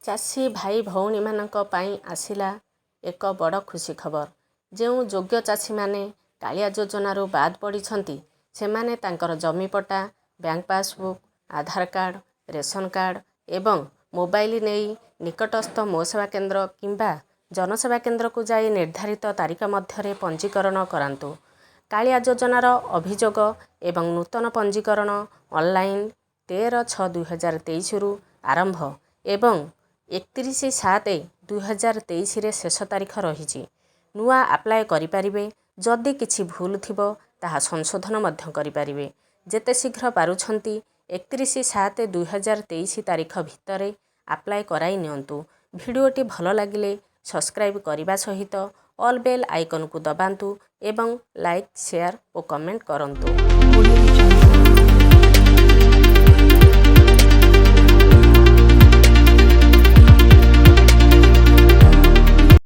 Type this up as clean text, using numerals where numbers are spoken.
ଚାଷୀ ଭାଇ ଭଉଣୀମାନଙ୍କ ପାଇଁ ଆସିଲା ଏକ ବଡ଼ ଖୁସି ଖବର। ଯେଉଁ ଯୋଗ୍ୟ ଚାଷୀମାନେ କାଳିଆ ଯୋଜନାରୁ ବାଦ୍ ପଡ଼ିଛନ୍ତି, ସେମାନେ ତାଙ୍କର ଜମି ପଟ୍ଟା, ବ୍ୟାଙ୍କ ପାସବୁକ୍, ଆଧାର କାର୍ଡ଼, ରେସନ୍ କାର୍ଡ଼ ଏବଂ ମୋବାଇଲ ନେଇ ନିକଟସ୍ଥ ମୋ ସେବା କେନ୍ଦ୍ର କିମ୍ବା ଜନସେବା କେନ୍ଦ୍ରକୁ ଯାଇ ନିର୍ଦ୍ଧାରିତ ତାରିଖ ମଧ୍ୟରେ ପଞ୍ଜୀକରଣ କରାନ୍ତୁ। କାଳିଆ ଯୋଜନାର ଅଭିଯୋଗ ଏବଂ ନୂତନ ପଞ୍ଜୀକରଣ ଅନଲାଇନ୍ 13/6/2023ରୁ ଆରମ୍ଭ ଏବଂ 31/7/2023ରେ ଶେଷ ତାରିଖ ରହିଛି। ନୂଆ ଆପ୍ଲାଏ କରିପାରିବେ। ଯଦି କିଛି ଭୁଲ ଥିବ, ତାହା ସଂଶୋଧନ ମଧ୍ୟ କରିପାରିବେ। ଯେତେ ଶୀଘ୍ର ପାରୁଛନ୍ତି, 31/7/2023 ତାରିଖ ଭିତରେ ଆପ୍ଲାଏ କରାଇ ନିଅନ୍ତୁ। ଭିଡ଼ିଓଟି ଭଲ ଲାଗିଲେ ସବସ୍କ୍ରାଇବ୍ କରିବା ସହିତ ଅଲ୍ ବେଲ୍ ଆଇକନ୍କୁ ଦବାନ୍ତୁ ଏବଂ ଲାଇକ୍, ସେୟାର ଓ କମେଣ୍ଟ କରନ୍ତୁ। Audio Jungle.